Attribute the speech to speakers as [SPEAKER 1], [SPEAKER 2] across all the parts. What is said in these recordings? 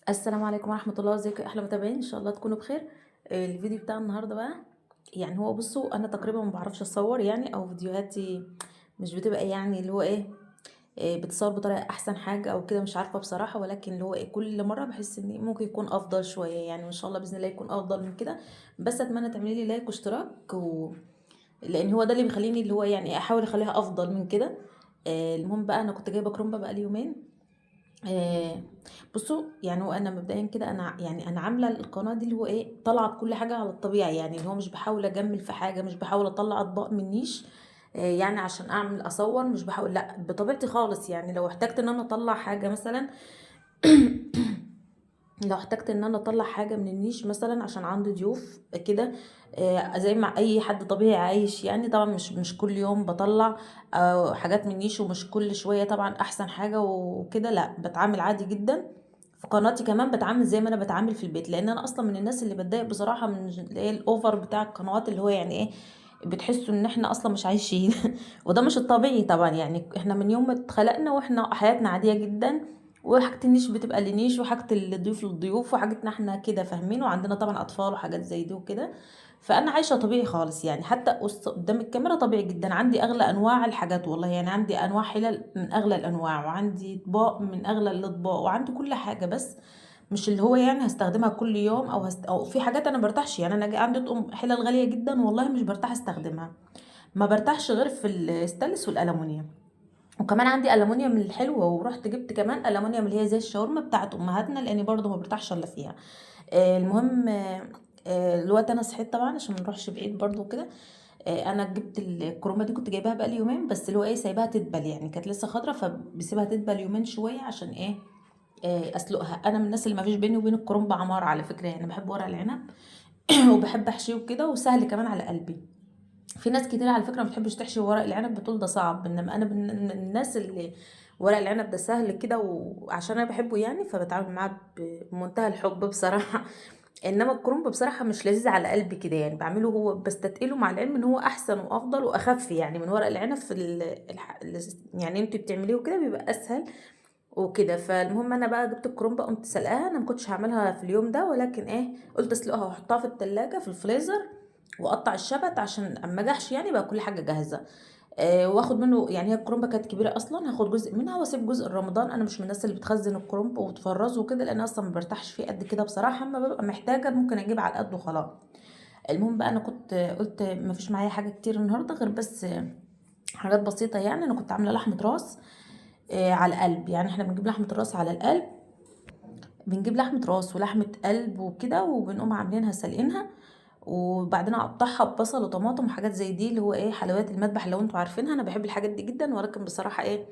[SPEAKER 1] السلام عليكم ورحمة الله. ازيكم يا احلى متابعين؟ ان شاء الله تكونوا بخير. الفيديو بتاع النهارده بقى يعني هو بصوا انا تقريبا ما بعرفش اصور يعني، او فيديوهاتي مش بتبقى يعني اللي هو ايه، بتصور بطريقة احسن حاجة او كده، مش عارفه بصراحه، ولكن اللي هو ايه كل مرة بحس ان ممكن يكون افضل شوية يعني، وان شاء الله باذن الله يكون افضل من كده. بس اتمنى تعملي لي like واشتراك لان هو ده اللي بيخليني اللي هو يعني احاول اخليها افضل من كده. المهم بقى انا كنت جايبه كرومبه بقى لي يومين. آه، بصوا يعني هو انا مبدئيا كده انا يعني انا عامله القناة دي اللي هو ايه طالعه بكل حاجة على الطبيعي، يعني اللي هو مش بحاول اجمل في حاجة، مش بحاول اطلع اطباق من نيش، يعني عشان اعمل اصور، مش بحاول، لا بطبيعتي خالص. يعني لو احتجت ان انا اطلع حاجة مثلا لو احتجت ان انا اطلع حاجة من النيش مثلا عشان عندي ضيوف كده، زي ما اي حد طبيعي عايش يعني، طبعا مش كل يوم بطلع حاجات من النيش، ومش كل شوية طبعا احسن حاجة وكده، لا بتعامل عادي جدا. في قناتي كمان بتعامل زي ما انا بتعامل في البيت، لان انا اصلا من الناس اللي بتضايق بصراحة من اللي هي ال over بتاع القنوات، اللي هو يعني ايه بتحسوا ان احنا اصلا مش عايشين وده مش الطبيعي طبعا. يعني احنا من يوم ما اتخلقنا واحنا حياتنا عادية جدا، وحاجة النيش بتبقى لنيش، وحاجة الضيوف للضيوف، وحاجتنا احنا كده فاهمين، وعندنا طبعا اطفال وحاجات زي دي وكده. فانا عايشه طبيعي خالص يعني، حتى قدام الكاميرا طبيعي جدا. عندي اغلى انواع الحاجات والله، يعني عندي انواع حلل من اغلى الانواع، وعندي اطباق من اغلى الاطباق، وعندي كل حاجة، بس مش اللي هو يعني هستخدمها كل يوم او في حاجات انا برتاحش يعني. انا عندي طقم حلل غالية جدا والله مش برتاح استخدمها، ما برتاحش غير في الستانلس والالومنيوم. وكمان عندي الومنيوم الحلوة، ورحت جبت كمان الومنيوم اللي هي زي الشاورما بتاعت امهاتنا، لاني برضو ما برتاحش الا فيها. المهم، الوقت انا صحيت طبعا عشان ما نروحش بعيد برضو كده. انا جبت الكرومه دي كنت جايباها بقالي يومين، بس اللي هو ايه سايباها تدبل يعني، كانت لسه خضرة فبسيبها تدبل يومين شوية عشان ايه، اسلقها. انا من الناس اللي ما فيش بيني وبين الكرنب عمار على فكرة، يعني بحب ورق العنب وبحب احشيه وكده، وسهل كمان على قلبي. في ناس كتير على فكرة ما بتحبش تحشي ورق العنب، بتقول ده صعب، انما انا من الناس اللي ورق العنب ده سهل كده، وعشان انا بحبه يعني فبتعامل معاه بمنتهى الحب بصراحة. انما الكرنب بصراحة مش لذيذ على قلبي كده يعني، بعمله هو بستتقله، مع العلم ان هو احسن وافضل واخف يعني من ورق العنب في يعني انتوا بتعمليه وكده بيبقى اسهل وكده. فالمهم انا بقى جبت الكرنبه قمت سلقاها، انا ما كنتش هعملها في اليوم ده، ولكن ايه قلت اسلقها واحطها في التلاجة في الفريزر، واقطع الشبت عشان اما اجحش يعني بقى كل حاجة جاهزة. واخد منه يعني، هي الكرنبه كانت كبيرة اصلا، هاخد جزء منها واسيب جزء لرمضان. انا مش من الناس اللي بتخزن الكرنب وتفرزه وكده، لان اصلا ما برتاحش فيه قد كده بصراحة، اما ببقى محتاجه ممكن اجيب على قد وخلاص. المهم بقى انا كنت قلت ما فيش معايا حاجة كتير النهارده غير بس حاجات بسيطة يعني. انا كنت عامله لحمه راس، على القلب، يعني احنا بنجيب لحمه الراس على القلب، بنجيب لحمه راس ولحمه قلب وكده، وبنقوم عاملينها سالقينها، وبعدين اقطعها ببصل وطماطم وحاجات زي دي، اللي هو ايه حلويات المذبح لو انتوا عارفينها. انا بحب الحاجات دي جدا، ولكن بصراحة ايه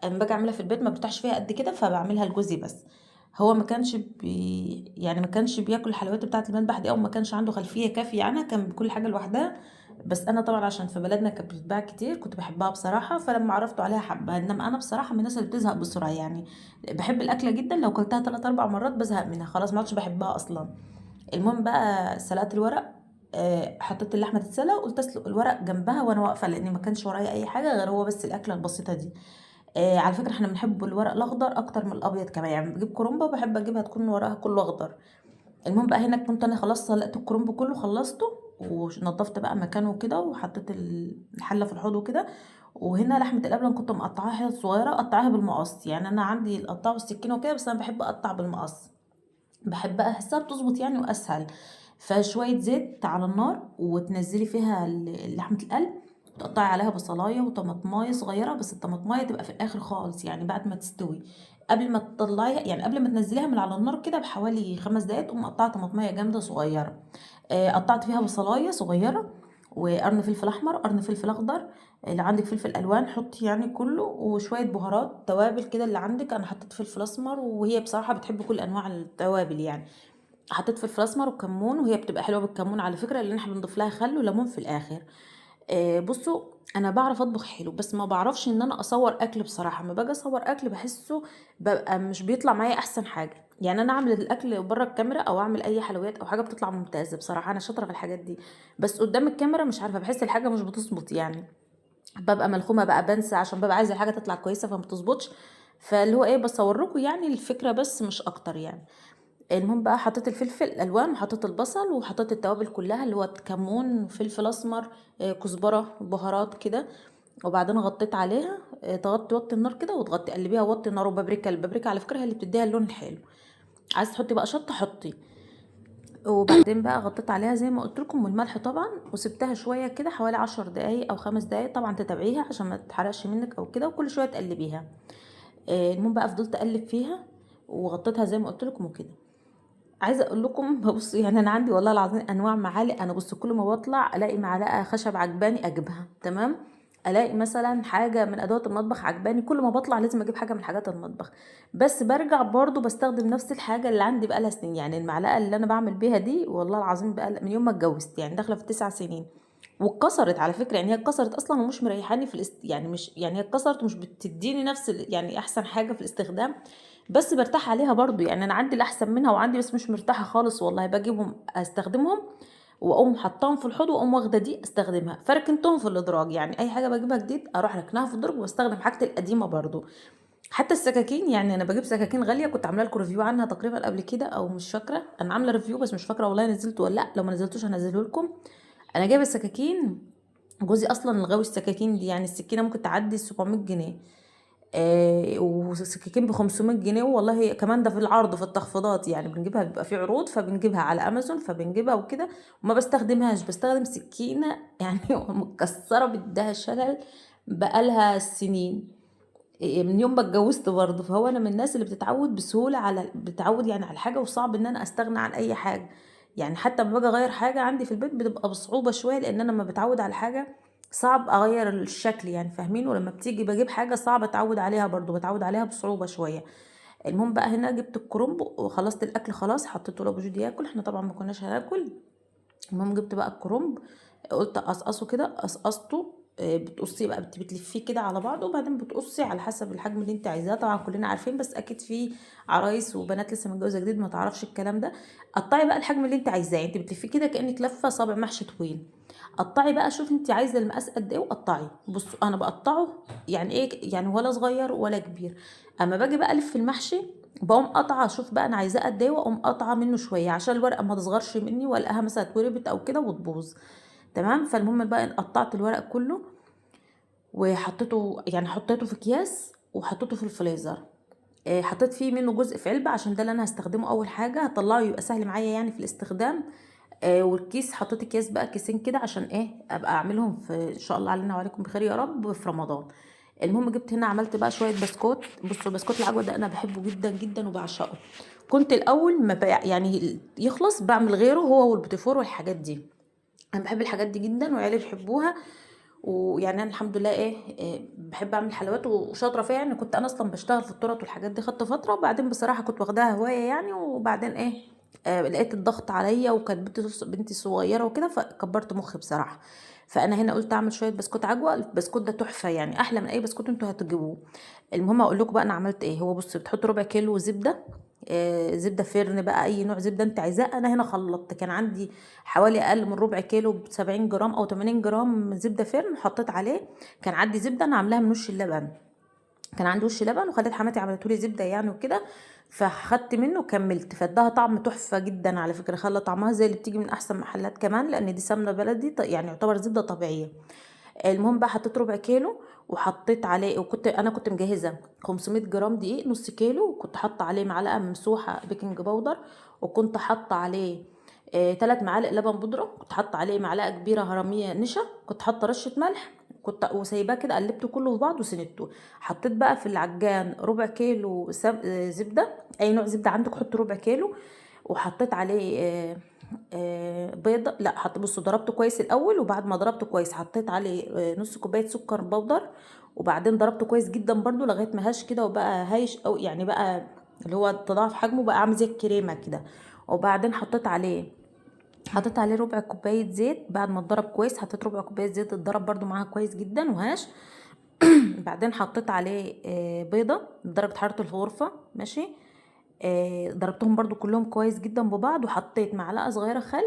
[SPEAKER 1] اما باجي اعملها في البيت ما برتاحش فيها قد كده، فبعملها لجوزي بس. هو ما كانش بي يعني ما كانش بياكل الحلويات بتاعه المذبح دي، او ما كانش عنده خلفية كافيه عنها، كان بكل حاجة لوحدها. بس انا طبعا عشان في بلدنا كانت بتتباع كتير كنت بحبها بصراحة، فلما عرفت عليها حبها. انما انا بصراحة من الناس اللي بتزهق بسرعة يعني، بحب الاكلة جدا لو كلتها 3-4 مرات بزهق منها خلاص، ما عادش بحبها اصلا. المهم بقى سلقت الورق، حطيت اللحمة تتسلق، وقلت اسلق الورق جنبها وانا واقفة، لان ما كانش ورايا اي حاجة غير هو بس الاكلة البسيطة دي. على فكرة احنا بنحب الورق الاخضر اكتر من الابيض كمان، يعني بجيب كرنبه وبحب اجيبها تكون ورقها كله اخضر. المهم بقى هنا كنت انا خلاص سلقت الكرنب كله، خلصته ونضفت بقى مكانه كده، وحطيت الحلة في الحوض وكده. وهنا لحمه القلب كنت مقطعاها حتت صغيرة، قطعاها بالمقص، يعني انا عندي القطاعه والسكينة وكده، بس انا بحب اقطع بالمقص، بحب احسها بتظبط يعني واسهل. فشوية زيت على النار وتنزلي فيها لحمه القلب، تقطعي عليها بصلايه وطماطمايه صغيرة، بس الطماطمايه تبقى في الاخر خالص يعني بعد ما تستوي، قبل ما تطلعيها يعني قبل ما تنزليها من على النار كده بحوالي 5 دقايق، تقوم مقطعه طماطمايه جامدة صغيرة. قطعت فيها بصلايه صغيرة وقرن فلفل احمر، قرن فلفل اخضر، اللي عندك فلفل الوان حطي يعني كله، وشوية بهارات توابل كده اللي عندك. انا حطيت فلفل اسمر، وهي بصراحة بتحب كل انواع التوابل يعني، حطيت فلفل اسمر وكمون، وهي بتبقى حلوة بالكمون على فكرة، لان احنا بنضيف لها خل وليمون في الاخر. بصوا انا بعرف اطبخ حلو، بس ما بعرفش ان انا اصور اكل بصراحة. ما باجي اصور اكل بحسه ببقى مش بيطلع معايا احسن حاجة يعني. انا اعمل الاكل بره الكاميرا او اعمل اي حلويات او حاجة بتطلع ممتازة بصراحة، انا شاطرة في الحاجات دي، بس قدام الكاميرا مش عارفه بحس الحاجة مش بتظبط يعني، ببقى ملخومه بقى، بنسى عشان ببقى عايزه الحاجة تطلع كويسة فما بتظبطش. فاللي هو ايه بصور لكم يعني الفكرة بس مش اكتر يعني. المهم بقى حطيت الفلفل الالوان، وحطيت البصل، وحطيت التوابل كلها اللي هو كمون، فلفل اسمر، كزبره، بهارات كده. وبعدين غطيت عليها، تغطي وطي النار كده وتغطي، قلبيها وطي النار. وبابريكا، البابريكا على فكرة هي اللي بتديها اللون الحلو. عايز تحطي بقى شطه حطي. وبعدين بقى غطيت عليها زي ما قلت لكم، والملح طبعا، وسبتها شوية كده حوالي 10 دقايق او 5 دقايق، طبعا تتابعيها عشان ما تتحرقش منك او كده، وكل شوية تقلبيها. المهم بقى فضلت اقلب فيها وغطيتها زي ما قلت لكم وكده. عايزه اقول لكم بصوا يعني انا عندي والله العظيم انواع معالق. انا بصوا كل ما بطلع الاقي معلقه خشب عجباني اجيبها، تمام. الاقي مثلا حاجة من ادوات المطبخ عجباني، كل ما بطلع لازم اجيب حاجة من حاجات المطبخ. بس برجع برضو بستخدم نفس الحاجة اللي عندي بقالها سنين. يعني المعلقة اللي انا بعمل بيها دي والله العظيم بقى من يوم ما اتجوزت، يعني داخله في 9 سنين، واتكسرت على فكرة. يعني هي اتكسرت اصلا ومش مريحاني في يعني مش يعني هي اتكسرت ومش بتديني نفس يعني احسن حاجة في الاستخدام، بس برتاح عليها برضو. يعني انا عندي الاحسن منها وعندي، بس مش مرتاحة خالص والله. بجيبهم استخدمهم واقوم حطاهم في الحوض واقوم واخده دي استخدمها، فركنتهم في الادراج. يعني اي حاجة بجيبها جديد اروح ركناها في الدرج واستخدم حاجتي القديمة برضو. حتى السكاكين، يعني انا بجيب سكاكين غالية كنت عامله لكم review عنها تقريبا قبل كده او مش فاكره، انا عامله review بس مش فاكره والله نزلته ولا لا، لو ما نزلتوش هنزله لكم. انا جايبه السكاكين، جوزي اصلا غاوي السكاكين دي، يعني السكينة ممكن تعدي 700 جنيه، وسكاكين ب 500 جنيه والله، كمان ده في العرض في التخفيضات، يعني بنجيبها بيبقى في عروض فبنجيبها على امازون فبنجيبها وكده، وما بستخدمهاش. بستخدم سكينة يعني متكسره بدها شلل بقالها سنين من يوم ما اتجوزت برضه. فهو انا من الناس اللي بتتعود بسهولة على بتعود يعني على الحاجة، وصعب ان انا استغنى عن اي حاجة. يعني حتى لما باجي اغير حاجة عندي في البيت بتبقى بصعوبة شوية، لان انا لما بتعود على حاجة صعب اغير الشكل، يعني فاهمين. ولما بتيجي بجيب حاجة صعب اتعود عليها برضو، بتعود عليها بصعوبة شوية. المهم بقى هنا جبت الكرنب وخلصت الاكل خلاص، حطيته لابو جودي ياكل، احنا طبعا ما كناش هناكل. المهم جبت بقى الكرنب، قلت اقصقصه كده، قصقصته، بتقصيه بقى، بتلفيه كده على بعضه، وبعدين بتقصي على حسب الحجم اللي انت عايزاه. طبعا كلنا عارفين، بس اكيد في عرايس وبنات لسه متجوزة جديد ما تعرفش الكلام ده. قطعي بقى الحجم اللي انت عايزاه، انت بتلفيه كده كانك لفه صابع محشي طويل. قطعي بقى، شوفي انت عايزه المقاس قد ايه وقطعي. بصوا انا بقطعه يعني ايه، يعني ولا صغير ولا كبير. اما باجي بقى الف المحشي بقوم قاطعه، اشوف بقى انا عايزاه قد ايه واقوم قاطعه منه شوية عشان الورقة ما تصغرش مني والاقيها مثلا اتوربت او كده وتبوظ، تمام. فالمهم بقى قطعت الورق كله وحطيته، يعني حطيته في اكياس وحطيته في الفريزر. حطيت فيه منه جزء في علبة عشان ده اللي انا هستخدمه اول حاجة، هطلعه يبقى سهل معايا يعني في الاستخدام. والكيس حطيت اكياس بقى كيسين كده عشان ايه ابقى اعملهم في ان شاء الله علينا وعليكم بخير يا رب في رمضان. المهم جبت هنا عملت بقى شوية بسكوت. بصوا البسكوت العجوه ده انا بحبه جدا جدا وبعشقه. كنت الاول ما يعني يخلص بعمل غيره، هو والبوتيفور والحاجات دي. انا بحب الحاجات دي جدا وعيالي بيحبوها، ويعني انا الحمد لله ايه بحب اعمل حلويات وشاطره فيها. يعني كنت انا اصلا بشتغل في التورت والحاجات دي، خدت فترة، وبعدين بصراحة كنت واخداها هواية يعني، وبعدين ايه لقيت الضغط عليا، وكانت بنتي صغيرة وكده، فكبرت مخي بصراحة. فانا هنا قلت اعمل شوية بسكوت عجوه. البسكوت ده تحفة، يعني احلى من اي بسكوت انتوا هتجيبوه. المهم اقول لكم بقى انا عملت ايه. هو بصوا بتحط ربع كيلو زبدة، زبدة فرن بقى، اي نوع زبدة انت عايزاه. انا هنا خلطت، كان عندي حوالي اقل من ربع كيلو ب 70 جرام او 80 جرام زبدة فرن، حطيت عليه. كان عندي زبدة انا عاملاها من وش اللبن، كان عندي وش لبن وخليت حماتي عملته لي زبدة يعني وكده، فخدت منه وكملت، فاداها طعم تحفة جدا على فكرة، خلى طعمها زي اللي بتيجي من احسن محلات كمان، لان دي سمنه بلدي يعني يعتبر زبدة طبيعية. المهم بقى حطيت ربع كيلو وحطيت عليه، وكنت انا كنت مجهزة 500 جرام دقيق نص كيلو، وكنت حاطه عليه معلقه ممسوحة baking powder، وكنت حاطه عليه 3 معالق لبن بودره، كنت حاطه عليه معلقه كبيرة هرميه نشا، كنت حاطه رشه ملح، كنت وسايباه كده قلبته كله في بعض وسندته. حطيت بقى في العجان ربع كيلو زبدة، اي نوع زبدة عندك حط ربع كيلو، وحطيت عليه بيضة، لا حط بصوا ضربته كويس الاول، وبعد ما ضربته كويس حطيت عليه نص كوباية سكر بودر، وبعدين ضربته كويس جدا برضو لغاية ما هش كده وبقى هايش، او يعني بقى اللي هو تضاعف حجمه، بقى عامل زي الكريمة كده. وبعدين حطيت عليه ربع كوباية زيت بعد ما اتضرب كويس، حطيت ربع كوباية زيت اتضرب برضو معاها كويس جدا وهاش. بعدين حطيت عليه بيضة بدرجة حرارة الغرفة، ماشي، ضربتهم برضو كلهم كويس جدا ببعض، وحطيت معلقه صغيرة خل،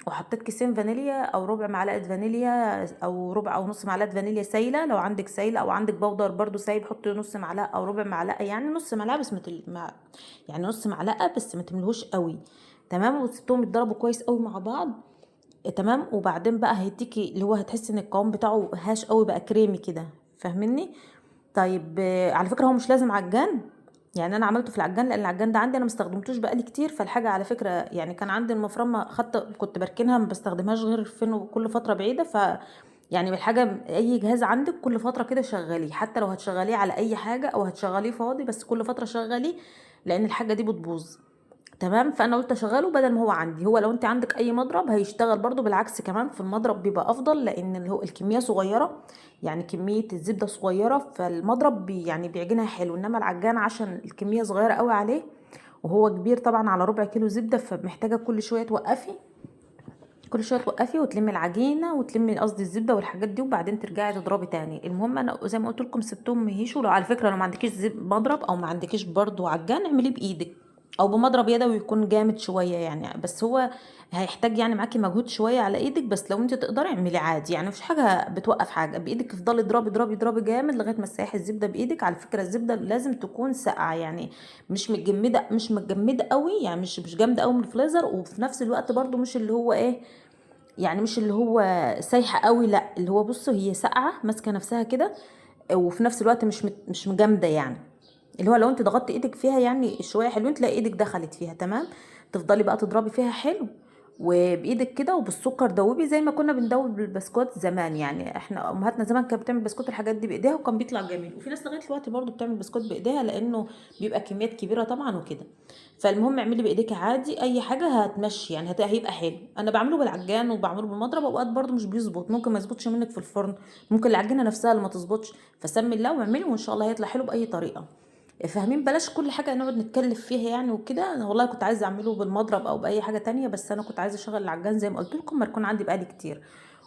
[SPEAKER 1] وحطيت كيسين فانيليا او ربع معلقه فانيليا او ربع او نص معلقه فانيليا سايله لو عندك سايله، او عندك بودر برضو سايب حطي نص معلقه او ربع معلقه، يعني نص معلقه بس يعني نص معلقه بس ما تملهوش قوي، تمام. وسبتهم يتضربوا كويس قوي مع بعض، تمام. وبعدين بقى هيديكي اللي هو هتحسي ان القوام بتاعه هاش قوي بقى، كريمي كده، فاهميني؟ طيب على فكرة هو مش لازم عجان، يعني انا عملته في العجان لان العجان ده عندي انا ما استخدمتوش بقالي كتير. فالحاجه على فكرة يعني كان عندي المفرمه، خدت كنت بركنها ما بستخدمهاش غير فين كل فترة بعيدة. ف يعني بالحاجة اي جهاز عندك كل فترة كده شغليه، حتى لو هتشغليه على اي حاجة او هتشغليه فاضي، بس كل فترة شغليه لان الحاجة دي بتبوظ، تمام. فانا قلت اشغله بدل ما هو عندي. هو لو انت عندك اي مضرب هيشتغل برضو، بالعكس كمان في المضرب بيبقى افضل، لان اللي هو الكمية صغيرة، يعني كمية الزبدة صغيرة، فالمضرب يعني بيعجنها حلو. انما العجان عشان الكمية صغيرة قوي عليه، وهو كبير طبعا على ربع كيلو زبدة، فمحتاجه كل شوية توقفي، كل شوية توقفي وتلمي العجينة وتلمي قصدي الزبدة والحاجات دي، وبعدين ترجعي تضربي تاني. المهم انا زي ما قلت لكم سبتهم يهيشوا. لو على فكرة لو ما عندكيش مضرب او ما عندكيش برضو عجان، اعمليه بايدك او بمضرب يدوي يكون جامد شوية يعني، بس هو هيحتاج يعني معاكي مجهود شوية على ايدك، بس لو انت تقدري اعملي عادي، يعني مفيش حاجة بتوقف حاجة بايدك. افضلي اضربي اضربي اضربي جامد لغاية ما تسيحي الزبدة بايدك. على فكرة الزبدة لازم تكون ساقعه، يعني مش متجمده، مش متجمده قوي، يعني مش جامدة قوي من الفريزر، وفي نفس الوقت برضو مش اللي هو ايه، يعني مش اللي هو سايحه قوي، لا اللي هو بصوا هي ساقعه ماسكه نفسها كده، وفي نفس الوقت مش مجامده، يعني اللي هو لو انت ضغطتي ايدك فيها يعني شوية حلوين تلاقي ايدك دخلت فيها، تمام. تفضلي بقى تضربي فيها حلو وبايدك كده، وبالسكر دوبي زي ما كنا بندوب بالبسكوت زمان، يعني احنا امهاتنا زمان كانت بتعمل بسكوت الحاجات دي بايديها وكان بيطلع جميل، وفي ناس لغاية دلوقتي برضو بتعمل بسكوت بايديها لانه بيبقى كميات كبيرة طبعا وكده. فالمهم اعملي بايديك عادي، اي حاجة هتمشي يعني، هيبقى حلو. انا بعمله بالعجان وبعمله بالمضرب، اوقات برضو مش بيظبط، ممكن ما يظبطش منك في الفرن، ممكن العجينة نفسها اللي ما تظبطش. فسمي الله واعمله وان شاء الله هيطلع حلو باي طريقه، فاهمين؟ بلاش كل حاجة نقعد نتكلف فيها يعني وكده. انا والله كنت عايزه اعمله بالمضرب او باي حاجة تانية، بس انا كنت عايزه اشغل العجان زي ما قلت لكم، مركون عندي بقالي كتير.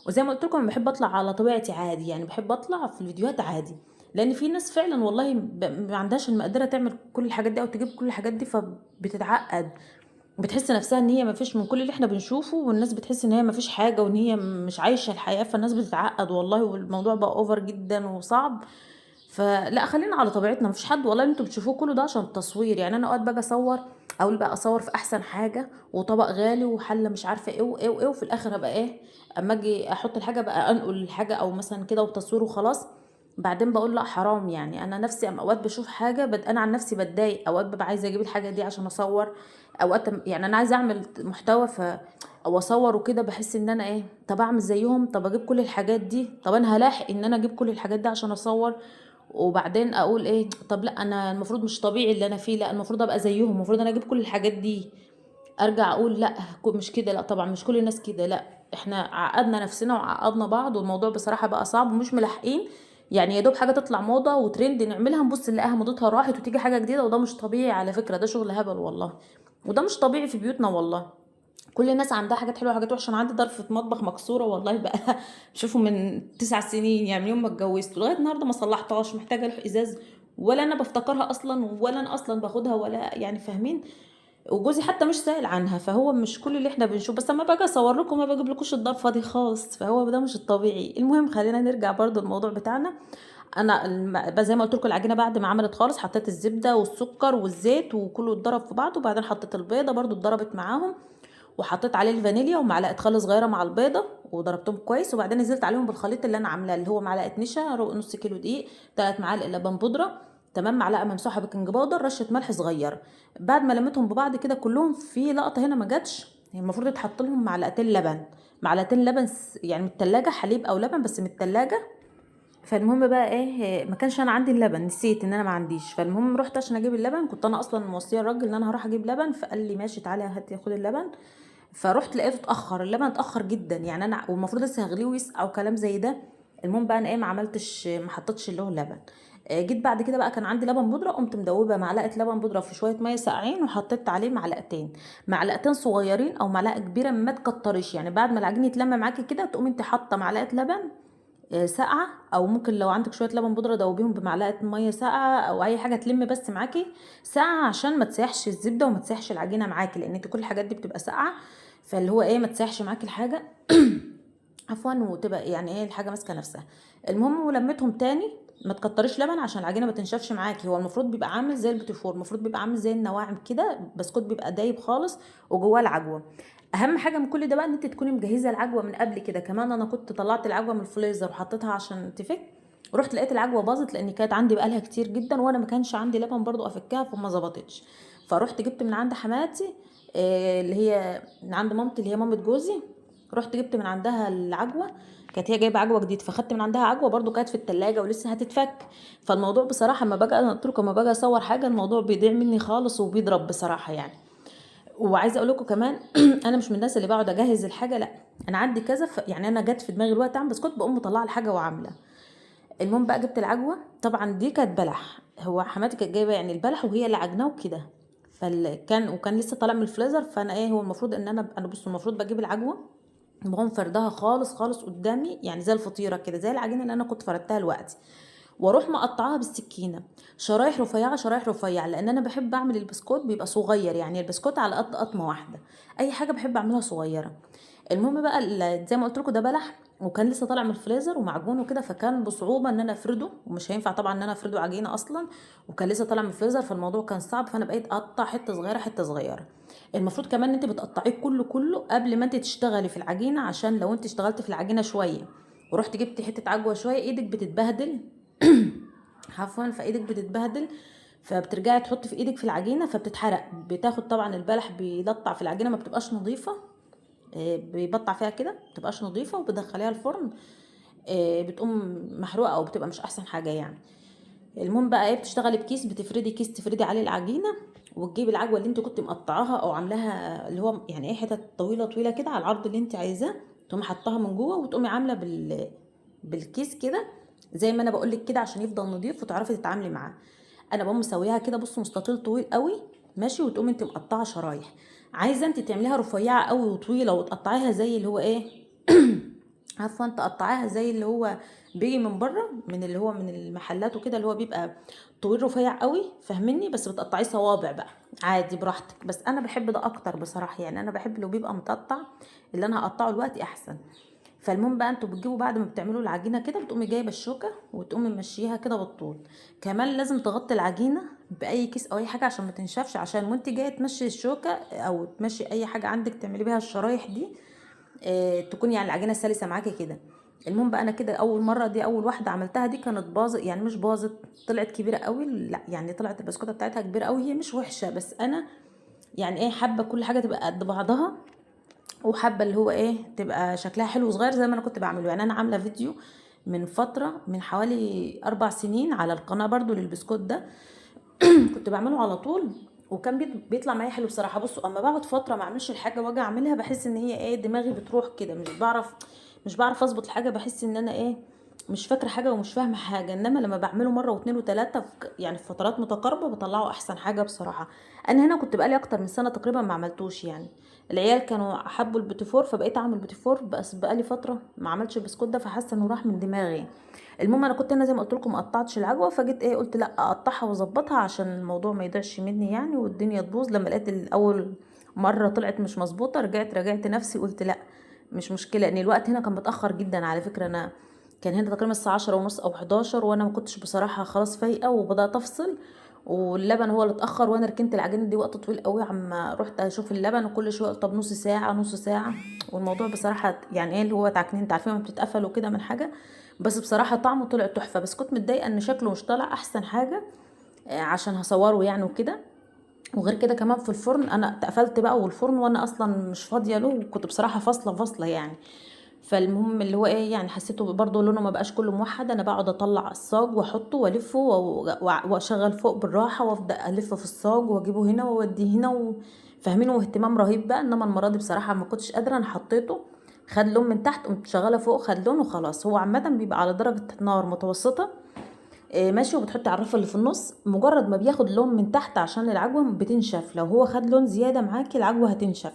[SPEAKER 1] وزي ما قلت لكم انا بحب اطلع على طبيعتي عادي، يعني بحب اطلع في الفيديوهات عادي، لان في ناس فعلا والله ما عندهاش المقدرة تعمل كل الحاجات دي او تجيب كل الحاجات دي، فبتتعقد، بتحس نفسها ان هي ما فيش من كل اللي احنا بنشوفه، والناس بتحس ان هي ما فيش حاجة وان هي مش عايشه الحياة، فالناس بتتعقد والله، والموضوع بقى over جدا وصعب. فلا خلينا على طبيعتنا، مفيش حد والله اللي انتوا بتشوفوه كله ده عشان التصوير. يعني انا اوقات باجي اصور، اقول بقى اصور في احسن حاجة وطبق غالي وحله مش عارفه ايه وايه وايه، وفي الاخر ابقى ايه، اما اجي احط الحاجة بقى انقل الحاجة او مثلا كده وتصوير وخلاص، بعدين بقول لا حرام. يعني انا نفسي اوقات بشوف حاجة انا عن نفسي بتضايق، اوقات ببقى عايزه اجيب الحاجة دي عشان اصور، اوقات يعني انا عايزه اعمل محتوى او اصور وكده، بحس ان انا ايه، طب اعمل زيهم، طب اجيب كل الحاجات دي، طب انا هلاحق ان انا اجيب كل الحاجات دي عشان اصور، وبعدين اقول ايه، طب لا انا المفروض مش طبيعي اللي انا فيه، لا المفروض ابقى زيهم، المفروض انا اجيب كل الحاجات دي. ارجع اقول لا مش كده، لا طبعا مش كل الناس كده، لا احنا عقدنا نفسنا وعقدنا بعض، والموضوع بصراحة بقى صعب ومش ملاحقين. يعني يا دوب حاجة تطلع موضة وترند نعملها، نبص نلاقيها موضتها راحت وتيجي حاجة جديدة، وده مش طبيعي على فكرة، ده شغل هبل والله، وده مش طبيعي في بيوتنا والله. كل الناس عندها حاجات حلوة وحاجات وحشة. انا عندي ضرفه مطبخ مكسورة والله بقى شوفوا من 9 سنين، يعني من يوم ما اتجوزت لغاية النهارده ما صلحتهاش، محتاجه لوح ازاز، ولا انا بفتكرها اصلا، ولا انا اصلا باخدها، ولا يعني فاهمين، وجوزي حتى مش سائل عنها. فهو مش كل اللي احنا بنشوف، بس اما باجي اصور لكم ما بجيبلكوش الضرفه دي خالص، فهو ده مش الطبيعي. المهم خلينا نرجع برضو الموضوع بتاعنا. انا زي ما قلت لكم العجينة بعد ما عملت خالص حطيت الزبدة والسكر والزيت وكله اتضرب في بعضه، وبعدين حطيت البيضة برضو اتضربت معاهم، وحطيت عليه الفانيليا ومعلقة خل صغيرة مع البيضة، وضربتهم كويس. وبعدين نزلت عليهم بالخليط اللي انا عاملاه، اللي هو معلقه نشا، نص كيلو دقيق، 3 معالق لبن بودره، تمام، معلقه ممسوحة baking powder، رشه ملح صغيرة. بعد ما لميتهم ببعض كده كلهم، في لقطة هنا ما جاتش، المفروض يتحط لهم معلقتين لبن، معلقتين لبن يعني من التلاجة، حليب او لبن بس من التلاجة. فالمهم بقى ايه، ما كانش انا عندي اللبن، نسيت ان انا ما عنديش. فالمهم رحت عشان اجيب اللبن، كنت انا اصلا موصيه الراجل ان انا هروح اجيب لبن، فقال لي ماشي تعالى هاتي خد اللبن. فروحت لقيته اتاخر، اللبن اتاخر جدا يعني، انا والمفروض لسه هغليه ويسقع وكلام زي ده. المهم بقى انا ايه، ما عملتش، ما حطيتش اللي هو اللبن. جيت بعد كده بقى كان عندي لبن بودره، قمت مدوبه معلقه لبن بودره في شوية مية ساقعين، وحطيت عليه معلقتين صغيرين او معلقه كبيرة، ما تكتريش يعني. بعد ما العجين يتلم معاكي كده تقومي انت حاطه معلقه لبن ساقعه، او ممكن لو عندك شوية لبن بودره دوبيهم بمعلقه مية ساقعه او اي حاجة تلم بس معاكي ساقعه، عشان ما تسيحش الزبدة وما تسيحش العجينة معاكي، لان انت كل الحاجات دي بتبقى ساقعه. فاللي هو ايه ما تسيحش معاكي الحاجة عفوا، وتبقى يعني ايه الحاجة ماسكه نفسها. المهم ولميتهم تاني، ما تكتريش لبن عشان العجينة ما تنشفش معاكي. هو المفروض بيبقى عامل زي البوتيفور، المفروض بيبقى عامل زي النواعم كده، بسكوت بيبقى دايب خالص وجواه العجوه. اهم حاجة من كل ده بقى ان انت تكوني مجهزة العجوه من قبل كده. كمان انا كنت طلعت العجوه من الفريزر وحطيتها عشان تفك، ورحت لقيت العجوه باظت لان كانت عندي بقالها كتير جدا، وانا ما كانش عندي لبن برضو افكها، فما ظبطتش. فروحت جبت من عند حماتي، اللي هي من عند مامتي اللي هي مامة جوزي، رحت جبت من عندها العجوه، كانت هي جايبه عجوه جديد، فخدت من عندها عجوه برضو كانت في التلاجة ولسه هتتفك. فالموضوع بصراحة لما باجي، انا قلت لكم لما باجي اصور حاجة الموضوع بيضيع مني خالص وبيضرب بصراحة يعني. وعايزه اقول لكم كمان انا مش من الناس اللي بقعد اجهز الحاجة، لا انا عندي كذا، يعني انا جت في دماغي الوقت اعمل بسكوت بقوم مطلعه الحاجة وعامله. المهم بقى جبت العجوه، طبعا دي كانت بلح، هو حماتي كانت جايبه يعني البلح وهي اللي عجناه وكده، وكان لسه طالع من الفريزر. فانا ايه، هو المفروض ان انا بصوا المفروض بجيب العجوه بقوم فردها خالص خالص قدامي، يعني زي الفطيره كده، زي العجينة اللي انا كنت فردتها دلوقتي، واروح مقطعاها بالسكينة شرايح رفيعة شرايح رفيعة، لان انا بحب اعمل البسكوت بيبقى صغير، يعني البسكوت على قد قطمه واحدة، اي حاجة بحب اعملها صغيرة. المهم بقى زي ما قلت لكم ده بلح وكان لسه طالع من الفريزر ومعجون وكده، فكان بصعوبة ان انا افرده، ومش هينفع طبعا ان انا افرده عجينه اصلا، وكان لسه طالع من الفريزر، فالموضوع كان صعب. فانا بقيت اقطع حتة صغيرة حتة صغيرة. المفروض كمان ان انت بتقطعيه كله كله قبل ما انت تشتغلي في العجينة، عشان لو انت اشتغلتي في العجينة شوية ورحت جبتي حتة عجوه شوية ايدك بتتبهدل عفوا، فايدك بتتبهدل، فبترجعي تحطي في ايدك في العجينة فبتتحرق، بتاخد طبعا البلح بيلطع في العجينة ما بتبقاش نظيفة، بيبطع فيها كده ما بتبقاش نظيفة، وبتدخليها الفرن، بتقوم محروقة او بتبقى مش احسن حاجة يعني. المهم بقى ايه، بتشتغلي بكيس، بتفردي كيس تفردي عليه العجينة، وتجيبي العجوه اللي انت كنت مقطعاها او عاملاها اللي هو يعني ايه حتت طويلة طويلة كده على العرض اللي انت عايزاه، تقومي حطاها من جوه، وتقومي عامله بالكيس كده زي ما انا بقول لك كده عشان يفضل نظيف وتعرفي تتعاملي معاه. انا بقوم مسويها كده بصوا مستطيل طويل قوي ماشي، وتقومي انت مقطعه شرايح. عايزه انت تعمليها رفيعة قوي وطويلة وتقطعيها زي اللي هو ايه عفوا، تقطعيها زي اللي هو بيجي من بره، من اللي هو من المحلات وكده، اللي هو بيبقى طويل رفيع قوي، فاهميني؟ بس بتقطعيه صوابع بقى عادي براحتك، بس انا بحب ده اكتر بصراحة، يعني انا بحب لو بيبقى متقطع اللي انا هقطعه دلوقتي احسن. فالمهم بقى انتوا بتجيبوا بعد ما بتعملوا العجينة كده، بتقومي جايبه الشوكة وتقومي ممشيها كده بالطول. كمان لازم تغطي العجينة باي كيس او اي حاجة عشان ما تنشفش، عشان وانت جاية تمشي الشوكة او تمشي اي حاجة عندك تعملي بيها الشرايح دي، تكون يعني العجينة سلسه معاكي كده. المهم بقى انا كده اول مرة دي، اول واحدة عملتها دي كانت باظت، يعني مش باظت، طلعت كبيرة قوي، لا يعني طلعت البسكوته بتاعتها كبيرة قوي، هي مش وحشة، بس انا يعني ايه حابة كل حاجة تبقى قد بعضها، وحابة اللي هو ايه تبقى شكلها حلو صغير زي ما انا كنت بعمله. يعني انا عامله فيديو من فترة من حوالي 4 سنين على القناة برضو للبسكوت ده كنت بعمله على طول، وكان بيطلع معايا حلو بصراحة. بصوا اما بقعد فترة ما اعملش الحاجة واجي اعملها بحس ان هي ايه دماغي بتروح كده، مش بعرف اظبط الحاجة، بحس ان انا ايه مش فاكره حاجة ومش فاهمه حاجة. انما لما بعمله مرة واثنين وثلاثة يعني في فترات متقاربة بطلعه احسن حاجة بصراحة. انا هنا كنت بقالي اكتر من سنة تقريبا ما عملتوش، يعني العيال كانوا حبوا البوتيفور فبقيت اعمل بوتيفور، بس بقالي فترة ما عملتش البسكوت ده فحاسه انه راح من دماغي. المهم انا كنت هنا زي ما قلت لكم ما قطعتش العجوه، فجيت ايه قلت لا اقطعها واظبطها عشان الموضوع ما يضيعش مني يعني والدنيا تبوظ. لما لقيت الاول مرة طلعت مش مظبوطة رجعت راجعت نفسي قلت لا مش مشكلة، ان الوقت هنا كان متاخر جدا على فكرة. انا كان هنا تقريبا الساعة 10:30 او 11، وانا ما كنتش بصراحة خلاص فايقه وبدات افصل، واللبن هو اللي اتاخر، وانا ركنت العجينة دي وقت طويل قوي عما رحت اشوف اللبن، وكل شوية طب نص ساعة نص ساعة، والموضوع بصراحة يعني ايه اللي هو تعكنين، انت عارفين ما بتتقفل وكده من حاجة، بس بصراحة طعمه طلع تحفة. بس كنت متضايقة ان شكله مش طالع احسن حاجة عشان هصوره يعني وكده. وغير كده كمان في الفرن انا اتقفلت بقى، والفرن وانا اصلا مش فاضية له، وكنت بصراحة فاصلة فاصلة يعني. فالمهم اللي هو ايه يعني حسيته برضو لونه ما بقاش كله موحد. انا بقعد اطلع الصاج واحطه والفه واشغل فوق بالراحة، وابدا الف في الصاج واجيبه هنا واوديه هنا فاهمين، واهتمام رهيب بقى. انما المرة دي بصراحة ما كنتش قادرة، انا حطيته خد لون من تحت، قمت شغالة فوق خد لون وخلاص. هو عامة بيبقى على درجه نار متوسطه ماشي، وبتحطي على الرف اللي في النص. مجرد ما بياخد لون من تحت عشان العجوه بتنشف، لو هو خد لون زيادة معاكي العجوه هتنشف،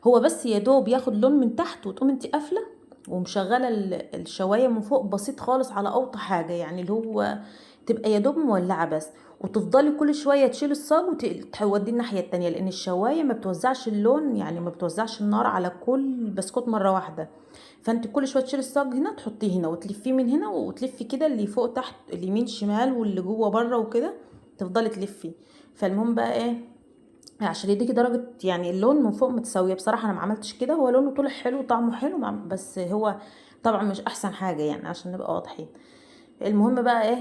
[SPEAKER 1] هو بس يا دوب ياخد لون من تحت وتقوم انت قافله ومشغله الشوايه من فوق بسيط خالص على اوطى حاجة، يعني اللي هو تبقى يا دوب مولعه بس، وتفضلي كل شوية تشيلي الصاج وتوديه الناحية التانية، لان الشوايه ما بتوزعش اللون، يعني ما بتوزعش النار على كل بسكوت مرة واحدة. فانت كل شوية تشيلي الصاج هنا تحطيه هنا وتلفيه من هنا وتلفي كده اللي فوق تحت اليمين شمال واللي جوه بره وكده، تفضلي تلفي. فالمهم بقى ايه، عشان يديكي درجه يعني اللون من فوق متساوية. بصراحة انا ما عملتش كده، هو لونه طلع حلو وطعمه حلو، بس هو طبعا مش احسن حاجة يعني عشان نبقى واضحين. المهم بقى ايه،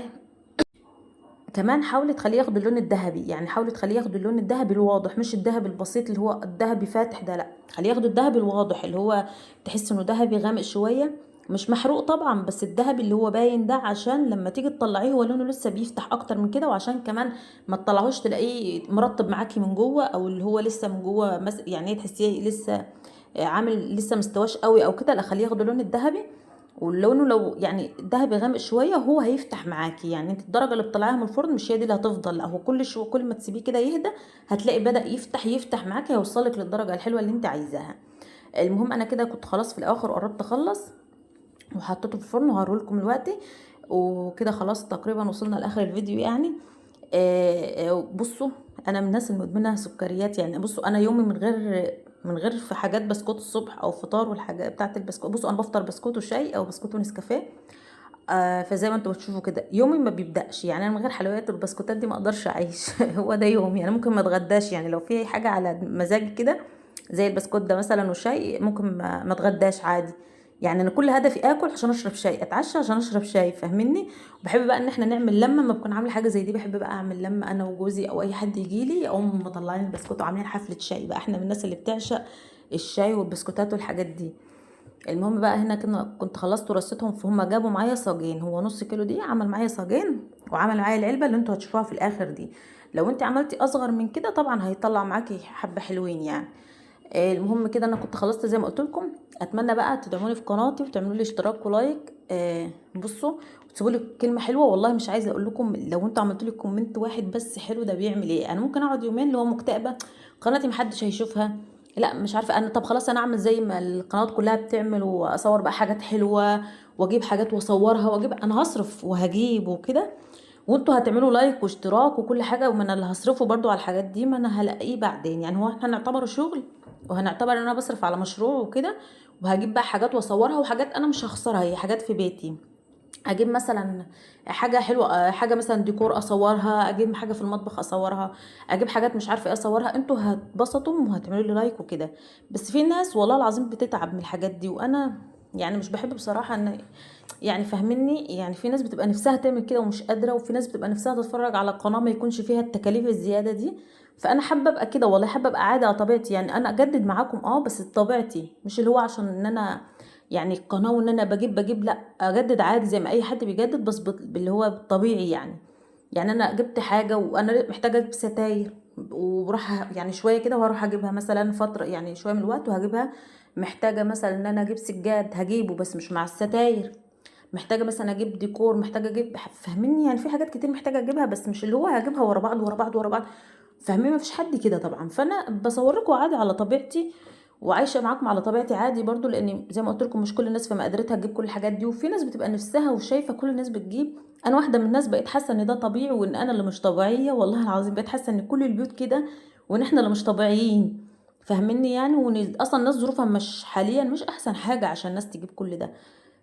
[SPEAKER 1] كمان حاولي تخليه ياخد اللون الذهبي، يعني حاولي تخليه ياخد اللون الذهبي الواضح، مش الذهبي البسيط اللي هو الذهبي فاتح ده، لا خليه ياخد الذهبي الواضح اللي هو تحس انه ذهبي غامق شوية، مش محروق طبعا، بس الذهبي اللي هو باين ده، عشان لما تيجي تطلعيه هو لونه لسه بيفتح اكتر من كده، وعشان كمان ما تطلعهوش تلاقيه مرطب معاكي من جوه، او اللي هو لسه من جوه يعني تحسيه لسه عامل لسه مستواش قوي او كده، لا خليه ياخد اللون الذهبي. ولونه لو يعني ذهبي غامق شوية هو هيفتح معاكي، يعني انت الدرجة اللي بتطلعيها من الفرن مش هي دي اللي هتفضل، لا هو كل ما تسيبيه كده يهدى هتلاقي بدا يفتح معاكي، هيوصلك للدرجة الحلوة اللي انت عايزاها. المهم انا كده كنت خلاص في الاخر وقربت اخلص، وحطيته في الفرن وهوريهولكم دلوقتي وكده. خلاص تقريبا وصلنا لاخر الفيديو يعني. بصوا انا من الناس المدمنه سكريات، يعني بصوا انا يومي من غير في حاجات بسكوت الصبح او فطار والحاجات بتاعه البسكوت، بصوا انا بفطر بسكوت وشاي او بسكوت ونسكافيه، فزي ما انتم بتشوفوا كده يومي ما بيبداش، يعني انا من غير حلويات والبسكوتات دي ما اقدرش اعيش. هو ده يومي، انا ممكن ما اتغداش، يعني لو في حاجة على مزاجي كده زي البسكوت ده مثلا وشاي ممكن ما اتغداش عادي. يعني انا كل هدفي اكل عشان اشرب شاي، اتعشى عشان اشرب شاي، فاهميني؟ وبحب بقى ان احنا نعمل لمه، ما بكون عامله حاجة زي دي بحب بقى اعمل لمه انا وجوزي او اي حد يجي لي، اقوم مطلعين البسكوت وعاملين حفلة شاي بقى. احنا من الناس اللي بتعشق الشاي والبسكوتات والحاجات دي. المهم بقى هنا كنت خلصت ورصيتهم، فهم جابوا معايا صاجين، هو نص كيلو دي عمل معايا صاجين، وعمل معايا العلبة اللي انتوا هتشوفوها في الاخر دي. لو انت عملتي اصغر من كده طبعا هيطلع معاكي حبه حلوين يعني. المهم كده انا كنت خلصت زي ما قلت لكم. اتمنى بقى تدعموني في قناتي وتعملوا لي اشتراك و like. بصوا وتسيبوا لي كلمة حلوة، والله مش عايزه اقول لكم لو انتوا عملتوا لي comment واحد بس حلو ده بيعمل ايه. انا ممكن اقعد يومين اللي هو مكتئبه قناتي محدش هيشوفها، لا مش عارفه انا، طب خلاص انا اعمل زي ما القنوات كلها بتعمل واصور بقى حاجات حلوة واجيب حاجات واصورها واجيب، انا هصرف وهجيب وكده، وانتوا هتعملوا like واشتراك وكل حاجة، ومن اللي هصرفه برضو على الحاجات دي ما انا هلاقيه بعدين. يعني هو احنا هنعتبره شغل وهنعتبر ان انا بصرف على مشروع وكده، وهجيب بقى حاجات واصورها وحاجات انا مش هخسرها، هي حاجات في بيتي. اجيب مثلا حاجة حلوة، حاجة مثلا ديكور اصورها، اجيب حاجة في المطبخ اصورها، اجيب حاجات مش عارفه ايه اصورها، انتوا هتبسطوا وهتعملوا لي like وكده. بس في ناس والله العظيم بتتعب من الحاجات دي، وانا يعني مش بحب بصراحة ان يعني فاهميني، يعني في ناس بتبقى نفسها تعمل كده ومش قادرة، وفي ناس بتبقى نفسها تتفرج على قناة ما يكونش فيها التكاليف الزيادة دي. فانا حابة ابقى كده والله، حابة ابقى عادة على طبيعتي، يعني انا اجدد معاكم بس طبيعتي، مش اللي هو عشان ان انا يعني القناة وان انا بجيب، لا اجدد عادي زي ما اي حد بيجدد، بس باللي هو الطبيعي يعني. يعني انا جبت حاجة وانا محتاجه اجيب ستاير، وبروح يعني شوية كده وهروح اجيبها مثلا فترة، يعني شوية من الوقت وهجيبها. محتاجه مثلا ان انا اجيب سجاد هجيبه بس مش مع الستاير، محتاجه مثلا اجيب ديكور، محتاجه اجيب، فاهميني؟ يعني في حاجات كتير محتاجه اجيبها، بس مش اللي هو هجيبها ورا بعض ورا بعض ورا بعض، فاهمين؟ ما فيش حد كده طبعا. فانا بصور لكم عادي على طبيعتي وعايشة معاكم على طبيعتي عادي برضو، لان زي ما قلت لكم مش كل الناس في مقدرتها تجيب كل الحاجات دي، وفي ناس بتبقى نفسها وشايفه كل الناس بتجيب. انا واحدة من الناس بقيت حاسه ان ده طبيعي وان انا اللي مش طبيعية، والله العظيم بقيت حاسه ان كل البيوت كده وان احنا اللي مش طبيعيين، فاهميني يعني؟ وان اصلا الناس ظروفها مش حاليا مش احسن حاجة عشان الناس تجيب كل ده.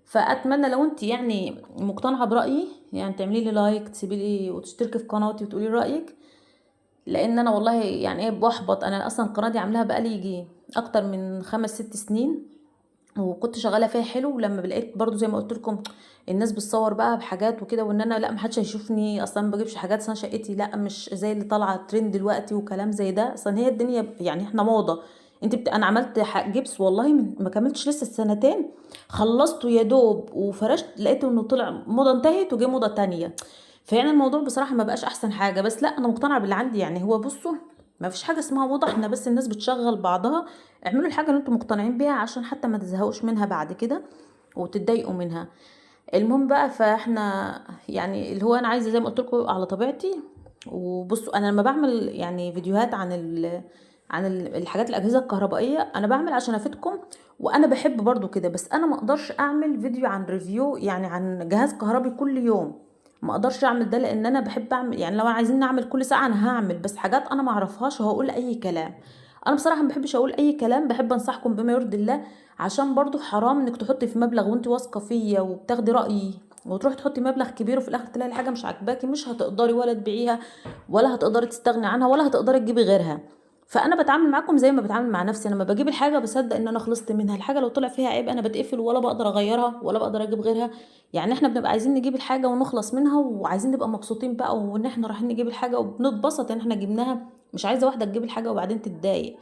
[SPEAKER 1] فاتمنى لو انت يعني مقتنعة برايي يعني تعملي لي like، تسيبي لي وتشتركي في قناتي وتقولي رايك، لان انا والله يعني ايه بحبط. انا اصلا القناة دي عاملاها بقالي يجي اكتر من 5-6 سنين، وكنت شغالة فيها حلو، ولما لقيت برضو زي ما قلت لكم الناس بتصور بقى بحاجات وكده، وان انا لا ما حدش هيشوفني اصلا، ما بجيبش حاجات، اصلا شقتي لا مش زي اللي طالعه ترند دلوقتي وكلام زي ده. اصلا هي الدنيا يعني احنا موضة. انا عملت جبس والله ما كملتش لسه السنتين، خلصته يا دوب وفرشت، لقيت انه طلع موضة انتهت وجه موضة تانية. فيعني الموضوع بصراحة ما بقاش احسن حاجة، بس لا انا مقتنعة باللي عندي. يعني هو بصوا ما فيش حاجة اسمها موضة، احنا بس الناس بتشغل بعضها. اعملوا الحاجة اللي انتم مقتنعين بيها عشان حتى ما تزهقوش منها بعد كده وتتضايقوا منها. المهم بقى فاحنا يعني اللي هو انا عايزه زي ما قلت لكم على طبيعتي. وبصوا انا لما بعمل يعني فيديوهات عن الحاجات الاجهزة الكهربائية، انا بعمل عشان افيدكم، وانا بحب برضو كده، بس انا ما اقدرش اعمل فيديو عن review يعني عن جهاز كهربي كل يوم، ما اقدرش اعمل ده، لان انا بحب اعمل، يعني لو عايزين نعمل كل ساعة انا هعمل، بس حاجات انا ما اعرفهاش وهقول اي كلام. انا بصراحة ما بحبش اقول اي كلام، بحب انصحكم بما يرضي الله، عشان برضو حرام انك تحطي في مبلغ وانت واثقة فيا وبتاخدي رايي، وتروحي تحطي مبلغ كبير وفي الاخر تلاقي الحاجة مش عاجباكي، مش هتقدري ولا تبيعيها ولا هتقدري تستغني عنها ولا هتقدري تجيبي غيرها. فانا بتعامل معاكم زي ما بتعامل مع نفسي، انا لما بجيب الحاجة بصدق ان انا خلصت منها، الحاجة لو طلع فيها عيب انا بتقفل ولا بقدر اغيرها ولا بقدر اجيب غيرها. يعني احنا بنبقى عايزين نجيب الحاجة ونخلص منها، وعايزين نبقى مبسوطين بقى وان احنا رايحين نجيب الحاجة وبنتبسط ان احنا جبناها. مش عايزه واحدة تجيب الحاجة وبعدين تتضايق،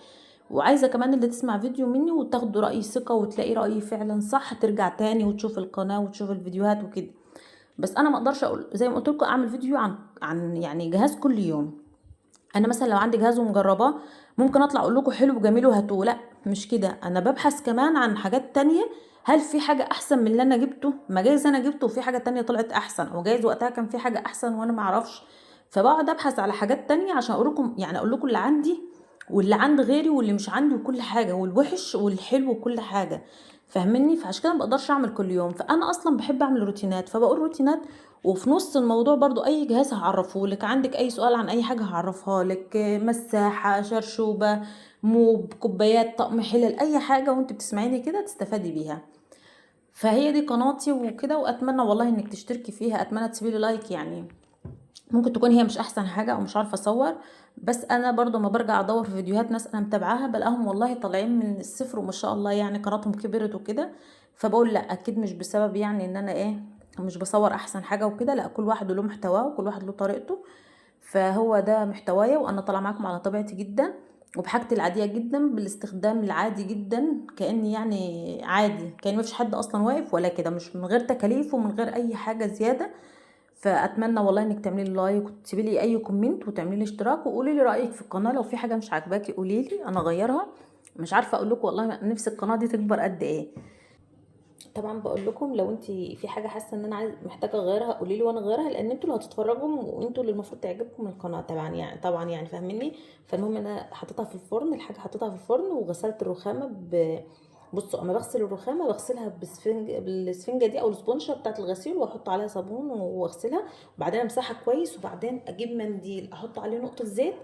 [SPEAKER 1] وعايزه كمان اللي تسمع فيديو مني وتاخد رايي ثقة وتلاقي رايي فعلا صح، ترجع تاني وتشوف القناة وتشوف الفيديوهات وكده. بس انا ما اقدرش اقول زي ما قلت لكم اعمل فيديو عن يعني جهاز كل يوم. انا مثلا لو عندي جهاز ومجرباه ممكن اطلع اقول لكم حلو وجميل وهاتوه، لا مش كده، انا ببحث كمان عن حاجات تانية، هل في حاجة احسن من اللي انا جبته؟ ما جايز انا جبته وفي حاجة تانية طلعت احسن، او جايز وقتها كان في حاجة احسن وانا ما اعرفش. فبقعد ابحث على حاجات تانية عشان اقول لكم، يعني اقول لكم اللي عندي واللي عند غيري واللي مش عندي وكل حاجة، والوحش والحلو وكل حاجة، فاهميني؟ فعشان كده ما بقدرش اعمل كل يوم. فانا اصلا بحب اعمل روتينات، فبقول روتينات وفي نص الموضوع برضو اي جهاز هعرفه لك، عندك اي سؤال عن اي حاجة هعرفها لك، مساحة، شرشوبه، موب، كوبايات، طقم حلل، اي حاجة وانت بتسمعيني كده تستفادي بيها. فهي دي قناتي وكده، واتمنى والله انك تشتركي فيها، اتمنى تسيبي لي like. يعني ممكن تكون هي مش احسن حاجة او مش عارفه اصور، بس انا برضو ما برجع ادور في فيديوهات ناس انا متابعاها بلاقيهم والله طالعين من الصفر وما شاء الله يعني قناتهم كبرت وكده، فبقول لا اكيد مش بسبب يعني ان انا ايه مش بصور احسن حاجة وكده، لا كل واحد له محتواه وكل واحد له طريقته. فهو ده محتوايا، وانا طالعه معاكم على طبيعتي جدا وبحاجتي العادية جدا، بالاستخدام العادي جدا، كاني يعني عادي، كان ما فيش حد اصلا واقف ولا كده، مش من غير تكاليف ومن غير اي حاجة زيادة. فاتمنى والله انك تعملي لي like وتسيبي لي اي comment وتعملي لي اشتراك وقولي لي رايك في القناة، لو في حاجة مش عاجباكي قولي لي انا اغيرها. مش عارفه اقول لكم والله نفسي القناة دي تكبر قد ايه. طبعا بقول لكم لو انت في حاجة حاسه ان انا عايز محتاجه اغيرها قولي لي وانا اغيرها، لان انتوا اللي هتتفرجوا وانتوا اللي المفروض تعجبكم القناة طبعا يعني، طبعا يعني فاهميني. فالمهم انا حطيتها في الفرن، الحاجة حطيتها في الفرن وغسلت الرخامه بصوا اما بغسل الرخامه بغسلها بالسفنجه دي او الاسبونجه بتاعه الغسيل، واحط عليها صابون واغسلها، وبعدين امسحها كويس، وبعدين اجيب منديل احط عليه نقطة زيت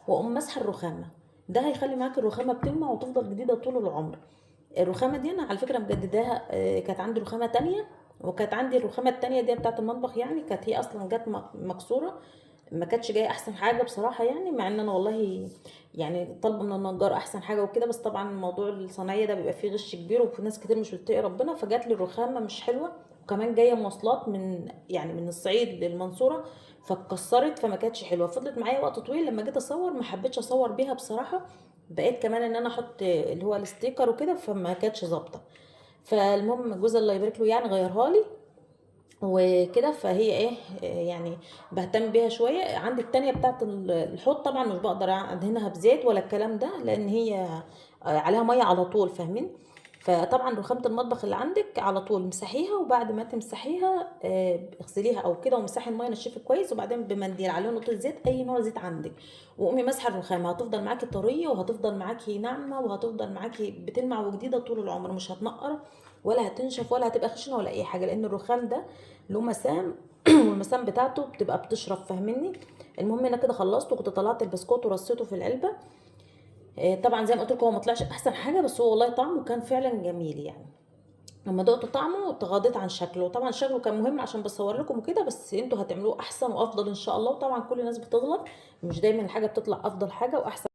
[SPEAKER 1] واقوم مسح الرخامه. ده هيخلي معاك الرخامه بتلمع وتفضل جديدة طول العمر. الرخامه دي انا على فكرة مجدداها، كانت عندي رخامه تانية، وكانت عندي الرخامه التانية دي بتاعه المطبخ، يعني كانت هي اصلا جت مكسورة، ما كانتش جاية احسن حاجة بصراحة يعني، مع ان انا والله يعني طالبه من النجار احسن حاجة وكده، بس طبعا موضوع الصناعية ده بيبقى فيه غش كبير وفي ناس كتير مش بتتقي ربنا، فجات لي الرخامه مش حلوة، وكمان جاية مواصلات من يعني من الصعيد للمنصوره فاتكسرت، فما كانتش حلوة، فضلت معايا وقت طويل. لما جيت اصور ما حبيتش اصور بيها بصراحة، بقيت كمان ان انا احط اللي هو ال sticker وكده، فما كانتش ظابطة. فالمهم جوزي الله يبارك له يعني غيرها لي وكده، فهي ايه يعني بهتم بيها شوية. عندي التانية بتاعت الحوض طبعا مش بقدر ادهنها بزيت ولا الكلام ده، لان هي عليها مية على طول، فاهمين؟ فطبعا رخامه المطبخ اللي عندك على طول امسحيها، وبعد ما تمسحيها اغسليها او كده، وامسحي المية نشفي كويس، وبعدين بمنديل عليه نقطة زيت اي نوع زيت عندك، وقومي مسحه الرخامه، هتفضل معاكي طرية وهتفضل معاكي ناعمة وهتفضل معاكي بتلمع وجديدة طول العمر، مش هتنقر ولا هتنشف ولا هتبقى خشنه ولا اي حاجة، لان الرخام ده له مسام والمسام بتاعته بتبقى بتشرب، فاهميني؟ المهم انا كده خلصت، وكنت طلعت البسكوت ورصيته في العلبة. طبعا زي ما قلت لكم هو ما طلعش احسن حاجة، بس هو والله طعمه كان فعلا جميل يعني، لما دقت طعمه تغاضيت عن شكله. طبعا شكله كان مهم عشان بصور لكم وكده، بس انتوا هتعملوه احسن وافضل ان شاء الله. وطبعا كل الناس بتغلط، مش دايما الحاجة بتطلع افضل حاجة واحسن.